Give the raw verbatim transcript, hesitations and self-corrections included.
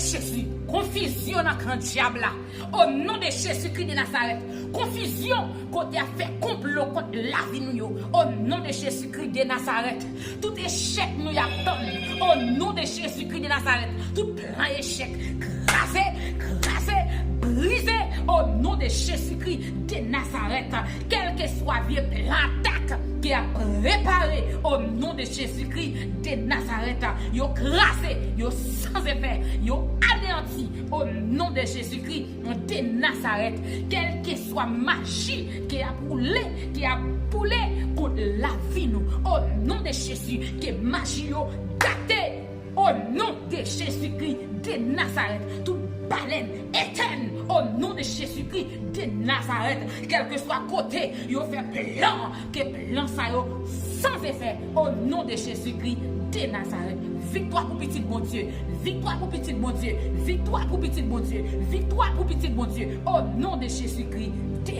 Jezi, konfizyon nan kan dyab la. O non de Jezikri de Nazarèt, konfizyon kote y ap fè konplo kont lavi nou yo. O non de Jezikri de Nazarèt, tout echèk nou y ap tann. O non de Jezikri de Nazarèt, tout plan echèk kraze, kraze, brize. O non de Jezikri de Nazarèt, kèlkeswa vye plan atak ke y ap prepare, o non de Jezikri de Nazarèt, yo kraze, yo san efè, yo aneyanti, o non de Jezikri de Nazarèt. Kèlkeswa maji ke y ap woule, ke y ap boule kont lavi nou, o non de Jezi, ke maji yo gate, o non de Jezikri de Nazarèt. Tout balèn etèn, o non de Jezikri de Nazarèt. Kèlkeswa kote yo fè plan, ke plan sa yo san efè, o non de Jezikri de Nazarèt. Viktwa pou pitit Bondye, viktwa pou pitit Bondye, viktwa pou pitit Bondye, viktwa pou pitit Bondye, o non de Jezikri de